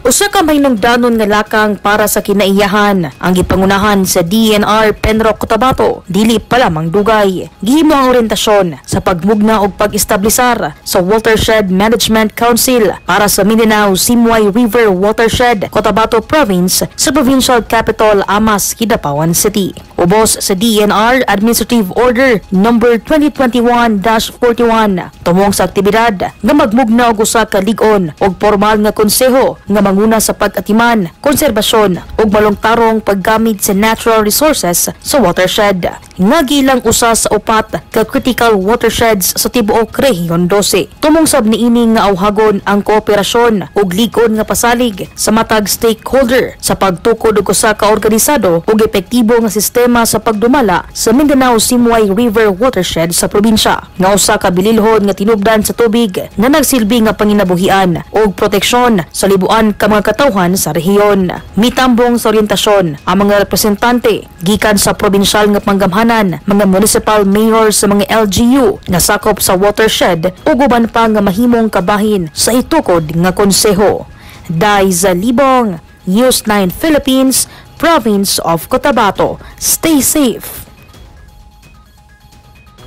Usa ka mahinungdanon nga lakang para sa kinaiyahan ang gipangunahan sa DENR Penro Cotabato dili pa lamang dugay. Gihimo ang orientasyon sa pagmugna og pag-establisar sa Watershed Management Council para sa Mindanao Simuay River Watershed, Cotabato Province sa Provincial Capitol, Amas, Kidapawan City. Ubos sa DENR Administrative Order Number 2021-41 tumong sa aktibidad nga magmugna og usa ka lig-on og formal nga konseho nga manguna sa pag-atiman, konserbasyon ug malungtarong paggamit sa natural resources sa watershed nga gilang usa sa upat ka critical watersheds sa tibuok Rehiyon 12. Tumong sab niini nga awhagon ang kooperasyon ug lig-on nga pasalig sa matag stakeholder sa pagtukod og usa ka organisado ug epektibo nga sistema sa pagdumala sa Mindanao Simuay River Watershed sa probinsya nga usa ka bililhon nga tinubdan sa tubig nga nagsilbi nga panginabuhian ug proteksyon sa libuan ka mga katawhan sa rehiyon. Mitambong sa orientasyon ang mga representante gikan sa probinsyal nga panggamhanan, mga municipal mayor sa mga LGU nga sakop sa watershed ug uban pa nga mahimong kabahin sa itukod nga konseho. Daiza Libong, News 9 Philippines, Province of Cotabato. Stay safe.